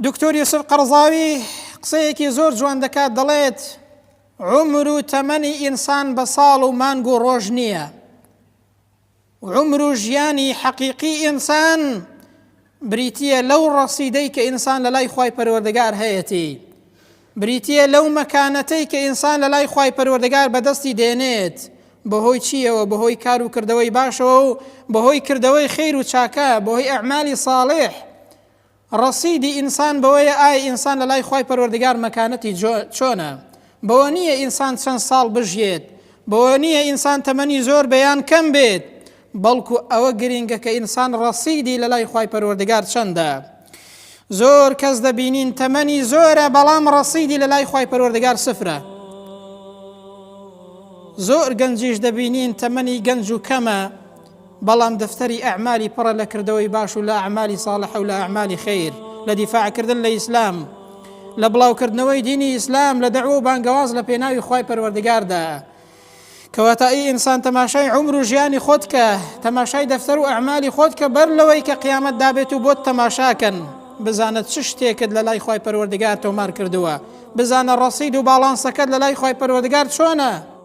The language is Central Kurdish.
دکتۆر یوسف قەرزاوی قسەیەکی زۆر جوان دەکات دەڵێت عومر و تەمەنی ئینسان بە ساڵ و مانگ و ڕۆژ نییە عومر و ژیانی حەقیقی ئینسان بریتییە لەو ڕەسیدەی کە ئینسان لە لای خوای پەروەردگار هەیەتی بریتییە لەو مەکانەتەی کە ئینسان لە لای خوای پەروەردگار بەدەستی دێنێت بەهۆی چییەوە بەهۆی کار و کردەوەی باشەوە و بەهۆی کردەوەی خێر و چاکە بەهۆی ئەعمالی ساڵح ڕەسیدی ئینسان بەوەیە ئایا ئینسان لەلای خوای پەروەردگار مەکانەتی چۆنە؟ بەوە نییە ئینسان چەند ساڵ بژیێت، بەوە نییە ئینسان تەمەنی زۆر بێ یان کەم بێت، بەڵکو ئەوە گرینگە کە ئینسان ڕەسیدی لەلای خوای پەروەردگار چەندە. زۆر کەس دەبینین تەمەنی زۆرە بەڵام ڕەسیدی لەلای خوای پەروەردگار سفرە. زۆر گەنجیش دەبینین تەمەنی گەنج و کەمە، بەڵام دەفتەری ئەعمالی پڕە لە کردەوەی باش و لە ئەعمالی ساڵحە و لە ئەعمالی خەیر، لە دیفاع کردن لە ئیسلام، لە بڵاوکردنەوەی دینی ئیسلام، لە دەعوە و بانگەواز لە پێناوی خوای پەروەردگاردا. کەواتە ئەی ئینسان تەماشای عومر و ژیانی خۆت کە، تەماشای دەفتەر و ئەعمالی خۆت کە بەر لەوەی کە قیامەت دابێت و بۆت تەماشاکەن، بزانە چ شتێکت لە لای خوای پەروەردگار تۆمار کردووە، بزانە ڕەسید و باڵانسەکەت لە لای خوای پەروەردگار چۆنە.